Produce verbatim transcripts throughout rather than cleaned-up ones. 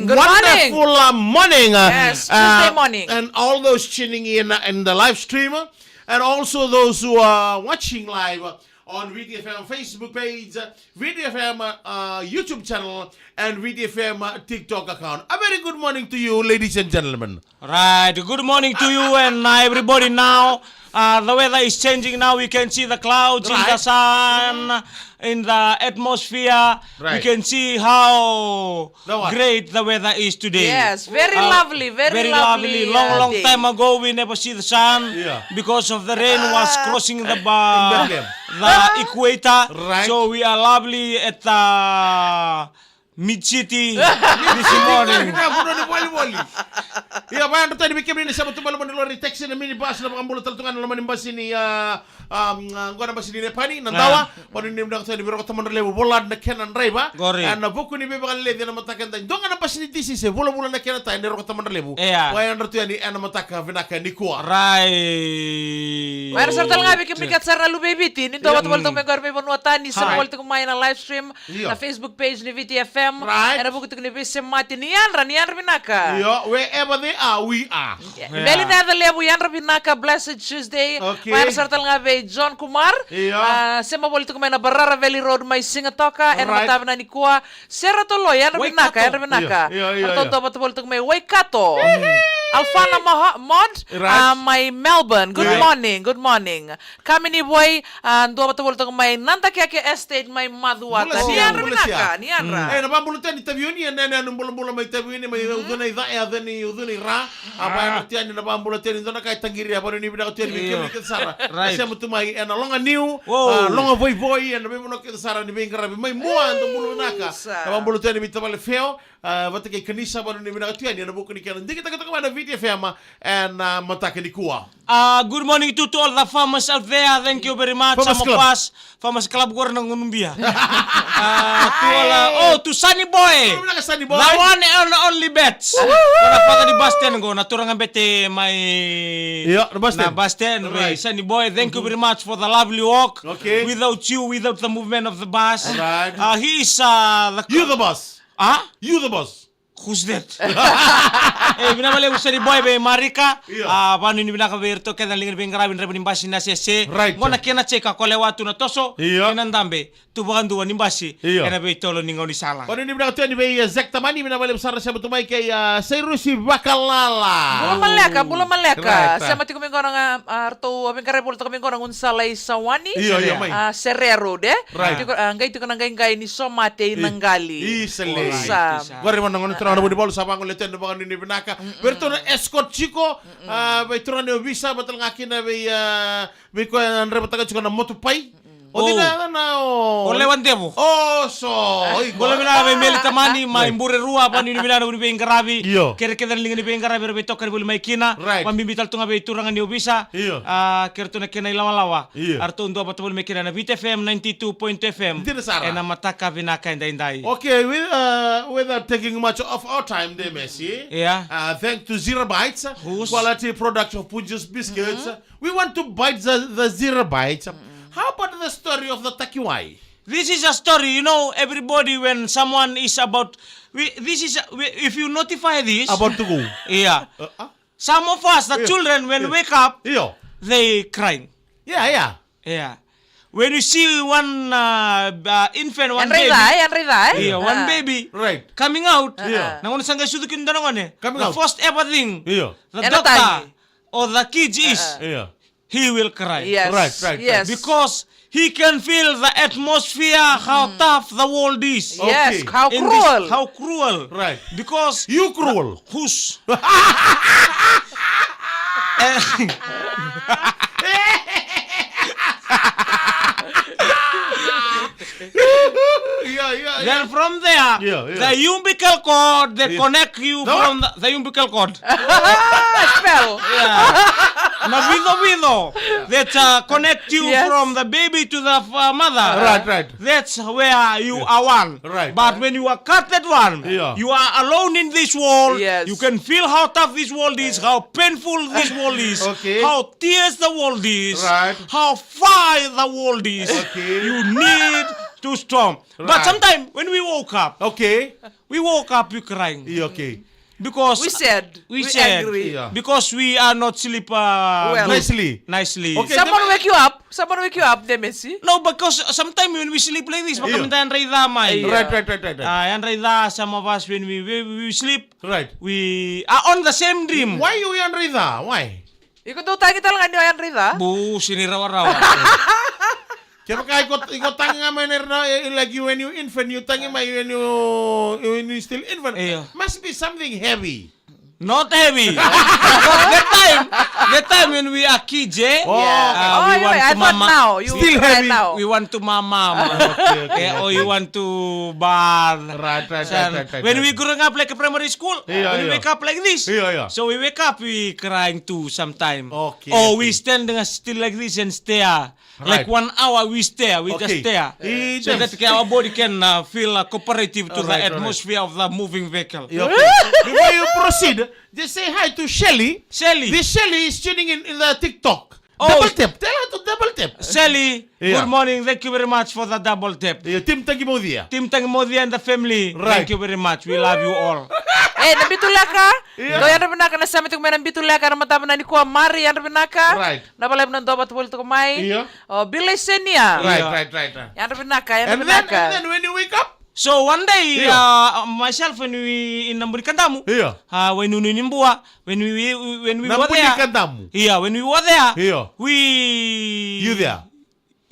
Good morning. Wonderful uh, morning. Uh, Yes, Tuesday morning. And all those tuning in uh, in the live stream, uh, and also those who are watching live uh, on V T F M Facebook page, uh, V T F M uh, uh, YouTube channel, and V T F M uh, TikTok account. A very good morning to you, ladies and gentlemen. Right. Good morning to you and uh, everybody now. Uh, the weather is changing now. We can see the clouds in the Right. sun, in the atmosphere. We Right. can see how The what? great the weather is today. Yes, very Uh, lovely, very very lovely, Long, uh, long day. time ago, we never see the sun Yeah. because of the rain was crossing the bar, Bethlehem. the equator. Right. So we are lovely at the mid city this morning. Ia, vaya drotani vei kemuni na sema tu mai loma ni lori, taxi, na minibus, na vakabula tale tu ga na loma ni basi ni a um, a, qo na basi ni Nepani na dawa. Vanua ni vinaka tu yani vei Roko Tamadra Levu, Volad na kena draiva. Qori. A, na vuku ni veivakaleleci ena mataka edai. Dua ga na basi ni D C se vulavula na kena tai ni Roko Tamadra Levu. Ea. Vaya drotani ena mataka vinaka nikua. Right. Vaya sara tale ga vei kemuni kece sara na luve i Viti ni dua vata volitaka mai qori mai vanua tani, sema volitaka mai na live stream Io. na Facebook page ni V T F M. Right. Ena vuku tiko ni veisemati, ni yadra, ni yadra vinaka. Io, wherever they are, we are. Veli na yaca levu, yadra vinaka, blessed Tuesday. Okay. Vaya sara tale ga vei John Kumar. Io. A, sema volitaka mai na Barara Valley Road mai Sigatoka ena Right. mataka vinaka nikua. Sera Toloi, yadra Wai vinaka, Kato. yadra vinaka. Io, io, io, Ratou io. dua vata volitaka mai Waikato. Alfana Maha- Mod, Right. a, mai Melbourne. Good Right. morning, good morning. Kamini Voi, a, dua vata volitaka mai Nadakeke Estate mai Macuata. Bula Ni sia, yadra bula vinaka, sia. Ni yadra. E, na vakabula tani Tavioni, e, na, na, na bulabula mai Tavioni, mai Ucuna i Ca, e, Ucuna i Ra. A, vaya drotani na vakabula tani, dua na ka e taqiri, a, vanua ni vinaka tu yani vei kemuni kece sara. Right. Sema tu mai ena Loganiu, Wow. a, Logavoivoi, ena veivanua kece sara ni veiqaravi mai Mua, dua bula vinaka. Isa. Na vakabula tani vei tavale Feo, a, vata kei Kanisa, vanua ni vinaka tu yani ena vuku ni kena digitaka toka mai na V T F M ena mataka nikua. Uh, good morning to, to all the farmers out there. Thank you very much. Farmers I'm a Club. Pass. Farmers Club qori na gunu bia. Uh, to all, uh, oh, to Sunny Boy. Bula vinaka, Sunny Boy. The one and only Bets. Qo na fata ni Basten qo, na turaga bete mai Io, na Basten. Na Basten, vei Right. Sunny Boy. Thank you very much for the lovely walk. Okay. Without you, without the movement of the bus. Right. Uh, he is uh, the You the boss. Huh? You the boss. Who's that? E, vinaka vakalevu Sunny Boy vei Marika. Io. A, vanua ni vinaka vei iratou kece na liga ni veiqaravi, draiva ni basi, na sese. Right. Qo na kena check, a kolewa tu na toso. Io. Kena dabe tu vakadua ni basi. Io. Ena veitolo ni gaunisala. Vanua ni vinaka tu yani vei, e, Zek Tamani, vinaka vakalevu sara, sema tu mai kei, a, Sairusi Vakalala. Bula maleka, bula maleka. Right, right. Sema tiko mai qo na, a, ratou a veiqaravi volitaka mai qo na gaunisala i Sawani. Io, io, mai. A, Serea Road, e? Right. Tiko, a, qai tiko na qaiqai ni somate i Nagali. Isa lei. Isa. Qori vana gona turaga na Vunivalu sa vagolea tu yani na vakanuinui vinaka. Vei iratou na escort tiko, a, vei turaga ni ovisa, vata tale ga kina vei, a, vei koya na draivataka tiko na motopai. O cei na yacana o... O Lewa Devo. O so, oi, Bula vinaka vei Meli Tamani, mai Bure Rua, vanua ni vinaka ni veiqaravi. Io. Kere kece na liga ni veiqaravi era veitokani voli mai kina. Right. Vabibi tale tu ga vei turaga ni ovisa. Io. A, kere tu na kena ilawalawa. Io. Eratou dua vata voli mai kina na V T F M ninety-two point two F M. Dina sara. Ena mataka vinaka edaidai. Okay, with, uh, without taking much of our time, there, Messi. Yeah. Uh, thank to Zero Bites, Who's? Quality Product of Punjas Biscuits. We want to bite the, the Zero Bites. How about the story of the Takiwai? This is a story, you know, everybody, when someone is about, we, this is, we, if you notify this, About to go. Yeah. Uh, uh, Some of us, the children, when wake up, Io. They crying. Yeah, yeah. Yeah. When you see one uh, uh, infant, one Yadra i baby, ca, e? Yadra i ca, e? Yeah, one A. Baby Right. Coming out, Yeah. Na gone sa qai sucu kina dua na gone. Coming The out. First ever thing, Yeah. The Ena doctor tagi. Or the kids is, Yeah. He will cry. Yes. Right, right, Yes. Because he can feel the atmosphere, how tough the world is. Yes, Okay. How In cruel. This, how cruel. Right. Because You cruel. Who's? Yeah, yeah, yeah. Then from there, Yeah, yeah. The umbilical cord, they connect you from the, the umbilical cord. Spell. Na vicovico that uh, connect you Yes. From the baby to the uh, mother. Right, right. That's where you are one. Right. But when you are cut that one, Yeah. You are alone in this world. Yes. You can feel how tough this world is, how painful this world is, Okay. How tears the world is, Right. How far the world is. Okay. You need Too strong. But sometimes when we woke up, okay, we woke up, we crying. Yeah, okay. Because we sad. We sad. Angry. Yeah. Because we are not sleep, uh, well, nicely. Nicely. Okay, someone wake you up. Someone wake you up, Demesi. No, because sometimes when we sleep like this, yeah, baka meda yadra i ca mai. Yeah. Right, right, right, right, right. Ah, yadra i ca, some of us when we, we, we sleep, right, we are on the same dream. Why you yadra i ca? Why? Iko dau tagi tale ga ni o yadra i ca? Bu, sega ni rawarawa. Kevaka iko, iko tagi ga mai na ira na, eh, like you when you infant, you tagi mai when you, when you still infant. Io. Must be something heavy. Not heavy. The time, the time when we are kids, eh? Oh. Yeah. Ah, oh, we want to mama. Now. You still cry heavy now. We want to mama. Okay, okay, okay. Eh, or you want to bath. Right, right, right, right, right. When we growing up like a primary school, yeah, when we wake up like this. Yeah, yeah. So we wake up, we crying too sometime. Okay, okay. Or we standing still like this and stare. Like one hour we stare, we just stare. So that our body can, uh, feel, uh, cooperative to the atmosphere of the moving vehicle. Yeah, okay. Before you proceed, just say hi to Shelly. Shelly. This Shelly is tuning in in the TikTok. Oh. Double tap. Tell her to double tap. Shelly, yeah, good morning. Thank you very much for the double tap. Yeah, Team Taqimocia. Team Taqimocia and the family. Right. Thank you very much. We love you all. Eh, na Bituleka. Yeah. Dou yadra vinaka na sema tiko mai na Bituleka na mataka nikua. Mari, yadra vinaka. Right. Na vale na dou vata voli tiko mai. Yeah. O Billy Senior. Right, right, right, right. Yadra vinaka, yadra vinaka. And then, and then when you wake up? So one day, yeah, uh, myself when we in Nabunikadamu, yeah, uh, when we in Bua, when we, we, when we were there. Nabunikadamu. Yeah, when we were there, yeah, we, you there?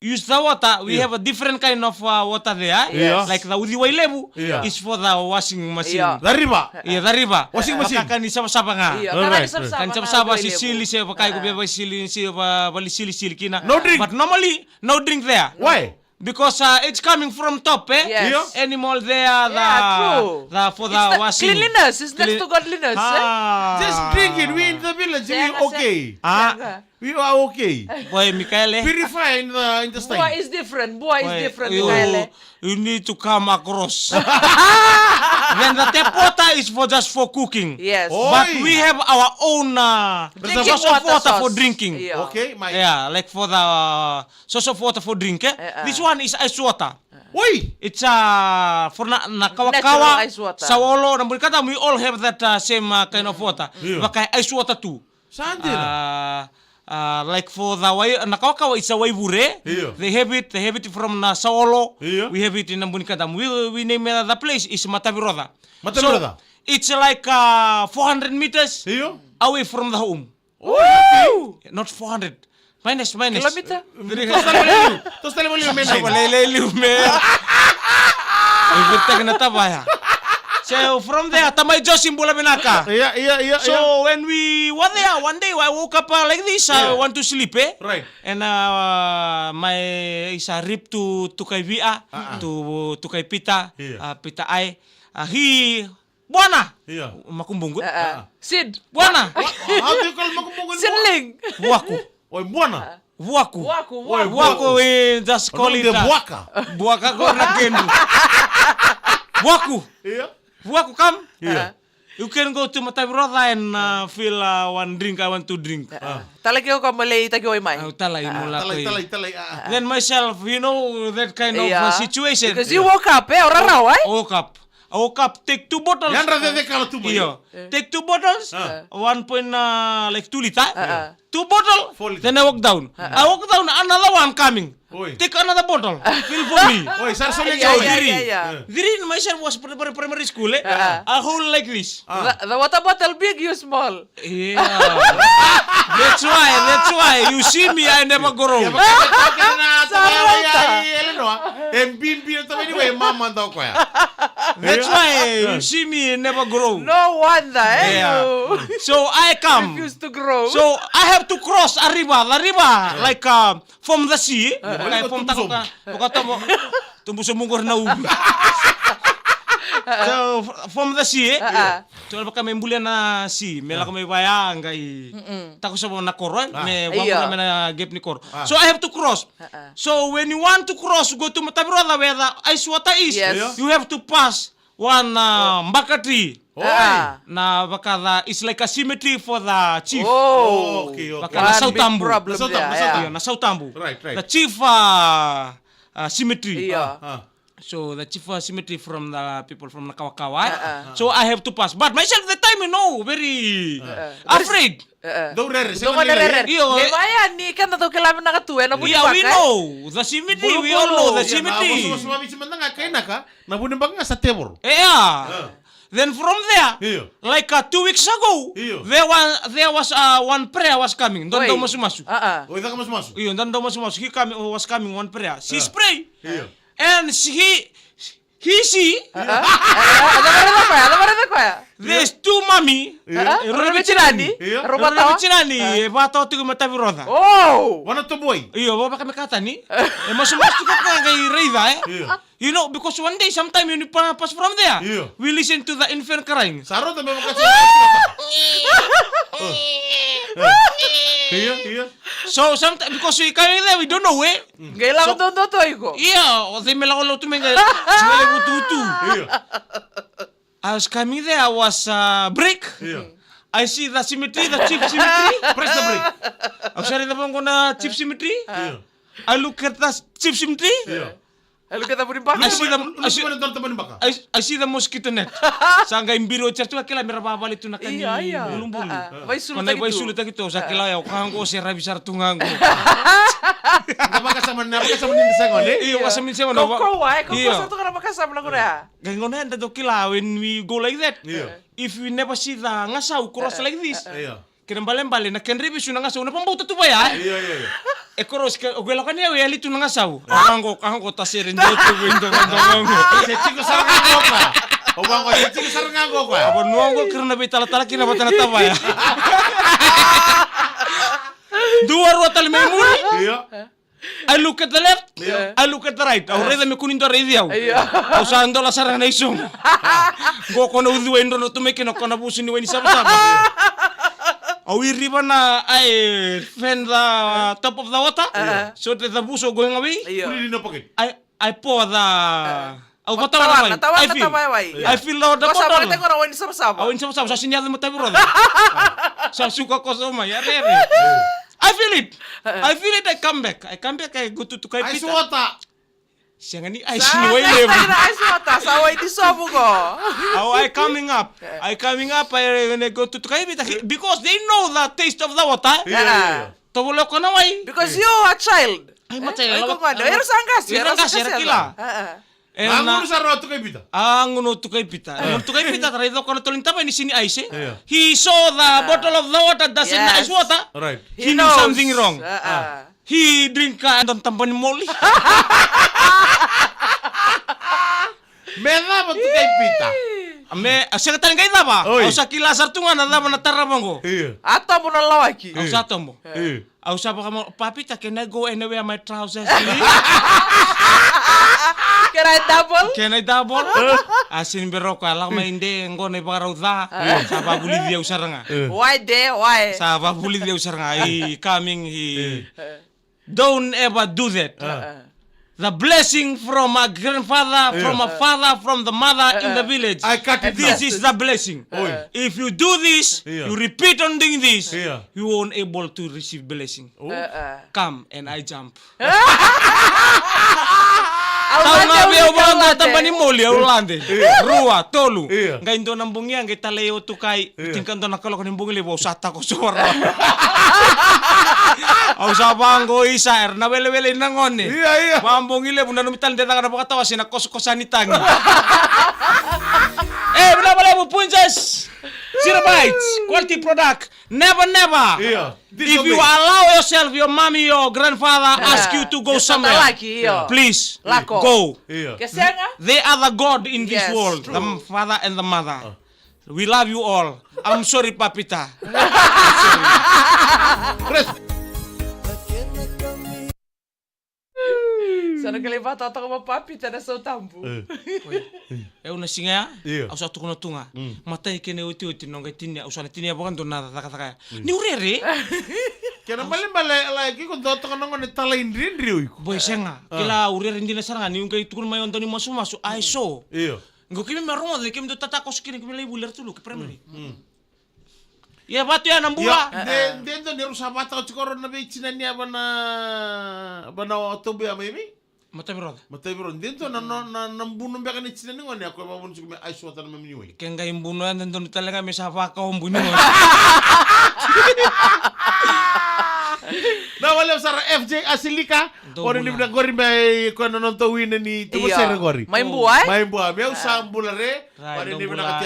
Use the water, we, yeah, have a different kind of, uh, water there. Yes. Like the Uciwai Levu, yeah, is for the washing machine. Yeah. The river. Yeah, the river. Washing machine. Vaka ni savasava ga. Yeah, all right, ka ni savasava, ka ni savasava, sisili, se vaka iko via vasili, se va, vali silisili kina. No drink. But normally, no drink there. Why? Because, uh, it's coming from top, eh? Yes. Yeah. Animal there, the, yeah, true, the, for the washing. Cleanliness is next to godliness, eh? Ah. Just drink it. We in the village, we okay. Ah. We are okay. Boy, Mikaele. Purify in the intestine. Bua is different. Bua is different, Mikaele. You need to come across. Then the tap water is for just for cooking. Yes. But we have our own, uh, source of water for drinking. Yeah. Okay, my. Yeah, like for the, uh, source of water for drink, eh? Eh, eh. This one is ice water. Oi! It's, uh, for na, na kawakawa, natural ice water. Saolo, Nabunikadamu, we all have that, uh, same, uh, kind of water. Yeah. Vaka ice water too. Sa dina. Uh, uh, like for the wai, na kawakawa, it's a waivure. Yeah. They have it, they have it from na Saolo. Yeah. We have it in Nabunikadamu. We, we name, uh, the place is Mataviroca. Mataviroca. So, it's like, uh, four hundred meters, yeah, away from the home. Oh, okay. Not four hundred. Minus, minus. Kilometer? Toso tale voli liu. Toso tale voli liu, man. Toso tale voli liu, man. Iko teke na tavaya. So from there, Tamai Josi, bula vinaka. Yeah, yeah, yeah, yeah. So when we were there, one day I woke up, uh, like this, I want to sleep, eh? Right. And, uh, my, is a rip to, to Tukai Via, uh-uh, to, to Tukai Peter, yeah, uh, Peter I, uh, he Buana. Io. Makubungu. Ah, ah. Seed. Buana. Wha-, how do you call makubungu in Buana? Seedling. Vuaku. Oi, buana. Vuaku. Vuaku, oi, vuaku. Vuaku, we just call it, uh, buaka. Buaka ko na kenu. Vuaku. Io. Vuaku, come. Io. You can go to Mataviroca and, uh, feel, uh, one drink, I want to drink. Ah. Talaki ko mo lai taki oi mai. Au talai, ah, mo lako i. Talai, talai, talai, ah. Then myself, you know, that kind of, uh, situation. Because you woke up, eh? O rarawa, eh? Woke up. I woke up, take two bottles. Yadra ceceka la tu mai. Io. Eh. Take two bottles, ah, one point, uh, like, two liter. Ah, ah. Two bottle, four liter. Then I walk down. Ah, ah. I walk down, another one coming. Oi. Take another bottle. Fill for me. Oi, sara soli. Yeah, yeah, yeah, yeah. Three. Three in myself was pri-, pri-, primary school, eh? Ah, ah. I hold like this. Ah. The, the water bottle big, you small. Yeah. That's why, that's why. You see me, I never grow. That's why you see me never grow. No wonder, eh? Yeah. So I come. Refuse to grow. So I have to cross a river, the river, like, um, from the sea. Like, from Takoka, Takoka, Tubuso Mugor na ubi. So, f-, from the sea, eh? Ah, ah. So, vaka me bulia na sea, me lako me vaya qai takosova na koro, eh? Ah. Me vagura me na gap ni koro. Ah. So, I have to cross. Ah, ah. So, when you want to cross, go to Mataviroca where the ice water is, yes, you have to pass one, uh, baka tree. Oi. Ah. Na vaka the, it's like a cemetery for the chief. Oh. Okay, okay. Vaka na sautabu. One big problem there, yeah. Na sautabu. Right, right. The chief, uh, uh, cemetery. Io. Ah. So the chief, uh, cemetery from the people from Nakawakawa, eh? Uh-uh. So I have to pass. But myself, the time, you know, very, uh, afraid. Uh-uh. Dou rere, sega ni rere. Io. Ni vaya ni keda dou kila vinaka tu, ena vunibaka. Yeah, we know the cemetery, we all know the cemetery. Io, na vosa, vosa vaviti mada ga kainaka, na vunibaka ga sa tevoro. Yeah. Uh. Then from there, io, like, uh, two weeks ago, io, there was, there was, uh, one prayer was coming. Dua na daumasumasu. Ah, ah. Oi, caka masumasu. Io, dua na daumasumasu. He coming, was coming one prayer. She's praying. Io. And she, he, she, ah, ah. There's two mami. Io. Ah, ah. E rua na veitinani. Io. Rua na veitinani. E vatawa tiko me tavi roca. Oh! Vana toboi. Io, vaka me katani. E masumasu tiko ka qai raica, eh? Io. You know, because one day, sometime when you pa-, pass from there, io, we listen to the infant crying. Sa rauta me vaka sa. Io, io. So, sometimes, because we coming there, we don't know where. Qai lako dodo tu iko. Io, o cei me lako lotu me qai, me qai vutuvutu. Io. I was coming there, I was, uh, break. Io. I see the cemetery, the chief cemetery. Press the break. Au sa raica vaqo na chief cemetery. Io. I look at the chief cemetery. Io. I look at the vunibaka. I see the, I see, I see the mosquito net. Sa qai biri oti sara tu, ka kila me ra vavale tu na ka ni bulubulu. Io, io. Ah, ah. Vaisulutaki tu. Ko na vaisulutaki tu, sa kila ya, o ka qo se ravi sara tu ga qo. Na vakasama, na vakasama ni sega, ne? Io, vakasama ni sega, ne? Kaukaua, e, kaukaua sara tu ga na vakasama na qo ya. Qai gauna ya da dau kila, when we go like that, io, if we never see the gasau cross like this, io, kena ibalebale na kedra ivesu na gasau na vakabauta tu vaya. Io, io, io. E cross ke, o koya lako ni au e yali tu na gasau. Io. Ago, ago ta sere ni tu vei doga doga ago. Se tiko sara ga qo ka. O vaqo, se tiko sara ga qo ka. Ava nuago kira na veitalatala kina vata na tavaya. Dua rua tale mai muri. Io. I look at the left, io, I look at the right. Au raica me kua ni dua raici au. Io. Au sa dola sara ga na isogo. Qo ko na uciwai drodro tu mai kina ko na vusu ni wai ni savasava. Au iriva na, I fan the top of the water. Io. So that the vusu going away. Io. Put it in your pocket. I, I pour the Au vatawa na wai. Tawana, tawana, I feel, tawana wai. I feel the water bottle. Ko sa vale tiko na wai ni savasava. Au wai ni savasava, sa sini yaco mo tavi roca. Sa suka koso mai, ya rere. I feel it. I feel it, I come back. I come back, I go to Tukaipita. Ice water. Sega ni ice ni wai levu. Sa ice water, sa wai ni sovu qo. Oh, I coming up. I coming up, I, when I go to Tukaipita, he, because they know the taste of the water. Yeah, yeah, yeah. Tovolea ko na wai. Because you are a child. Ai, matai, era sa qase, era sa qase, era kila. Ena gunu sara o Tukaipita. A gunu o Tukaipita. E gunu Tukaipita, tarai coko na tolo ni tavaya ni sini ice. He saw the bottle of the water, doesn't ice water. Right. He knew something wrong. He drink a dua na taba ni moli. Me cava Tukaipita? Me, a sega tale qai cava. Oi. Au sa kila sara tu ga na cava na tarava qo. Io. A tobo na lawaki. Au sa tobo. Io. Au sa vaka mo, Papita, can I go anywhere my trousers, please? Can I double? Can I double? A sini beroko, a lako mai de, qo na ivakarau ca. Sa vavulici au sara ga. Why de, why? Sa vavulici au sara ga. He coming, he. Don't ever do that. The blessing from a grandfather, from a father, from the mother in the village. I cut it. This is the blessing. Oi. If you do this, you repeat on doing this, you won't able to receive blessing. Come and I jump. Au na via vanga taba ni moli, au lade. Rua, tolu. Qai dua na bogi, qai talai o Tukai. Io. Tinikadua na kaloko ni bogi levu, au sa tako sora. Au sa vaqo isa, era na welewele na gone. Io, io. Vabogi levu, nanumi tale de caka na vakatawase na kosokosa ni tagi. E, vinaka vakalevu, Punjas. Zero Bites, quality product. Never, never. Io. If you allow yourself, your mommy, your grandfather ask you to go somewhere, please go. Io. They are the God in this world, the father and the mother. We love you all. I'm sorry, Papita. Sa na kalai vata toka vua Papita na sautabu. E. Oi. Au na siga ya, io, au sa tukuna tu ga. Mm. Matai kena iotioti na noqu tinia, au sa na tinia vakadua na cakacaka ya. Mm. Niu rere. Kena balebale, like, iko dua toka na gone talai dridri o iko. Boy, sega. Ah. Kila au rere dina sara ga, niu qai tukuna mai o dau ni masumasu, I saw. Io. Qo keimami a rogoca, keimami dau tatakoso kina, keimami lai vuli era tolu, ke primary. Mm, mm. Ia vatu ya na bula. Ia, de, de dua ni rau sa vata oti koro na veitinani ya vana, vana o tobu ya mai vei. Mataviroca. Mataviroca. De dua na, na, na, na bunu beka ni tina ni gone, a koya vavuna tiko me ice water na mami ni wai. Ke qai bunu ya, de dua tale ga me sa vaka o bunu ni gone. Na wale sara F J Asilika. Dou bula. Ori ni vina gori me koya na nota wina ni tuva sere gori. Mai bua, e? Mai bua. Meu sa bula re. Rai, dou bula.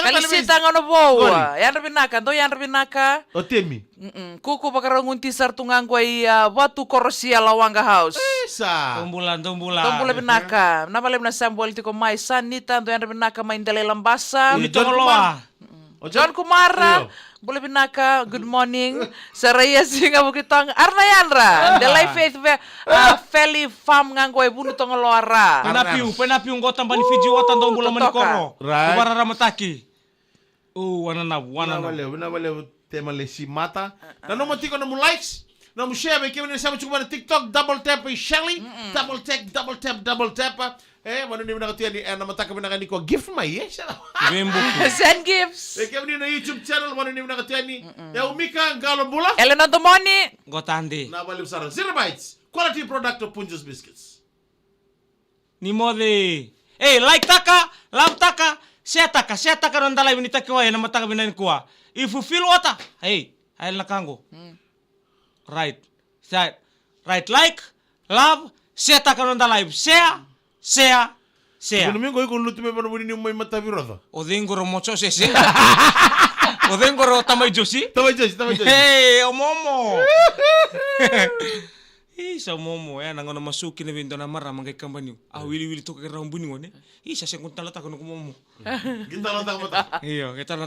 Kalisita gona vou. Yadra vinaka, dou yadra vinaka. O Temi. Mm-mm. Kuku vakarau guti sara tu ga qo i, a, Vatu Korosia Lawaqa House. Isa. Dou bula, dou bula. Dou bula vinaka. Na vale na sa bua tiko mai Sanita, dou yadra vinaka mai Delai Labasa. Uni Tongoloa. Mm-mm. O John Kumara. Io. Bula vinaka, good morning. Saraia Siga Vukitoga. Arna yadra. Delai Faith ve. A, Feli Farm ga qo e Vunu Tongoloa ra. Penapiu, penapiu qo tabani Fiji Water, dou bula mani koro. Right. Vararamataki. O, wananavu, wananavu. Vinaka valevu, vinaka valevu, Temalesi Mata. Na nomu tiko, nomu likes, nomu share, vei kemuni na sema tiko mai na TikTok, double tap, e Shelly, double tap, double tap, double tap. E, vanu ni vinaka tu yani, e, na mataka vinaka ni ko gift mai, e, sela. Vei buku. Send gifts. Vei kemuni na YouTube channel, vanu ni vinaka tu yani. E, o Mika Qalo bula. Elena Domoni. Gotade. Na valevu sara. Zero Bites, quality product of Punjas Biscuits. Ni moce. Ei, like taka, love taka, share taka, share taka na noda live ni takiwai ena mataka vinaka nikua. If you feel water, ei, ai na kango. Right. Sa-, right, like, love, share taka na noda live. Share, share, share. Iko na mingo iko lutu me vana vuni ni mai Mataviroca. O cei qori o Mojo Sese? O cei qori o Tamai Josi? Tamai Josi, Tamai Josi. Ei, o Momo. Isa momo, e, na gauna masu kina vei dua na marama qai kaba niu. A wiliwili toka kei rau buni gone. Isa se gun talataka noqu momo. Qai talataka mata. Io, qai talataka.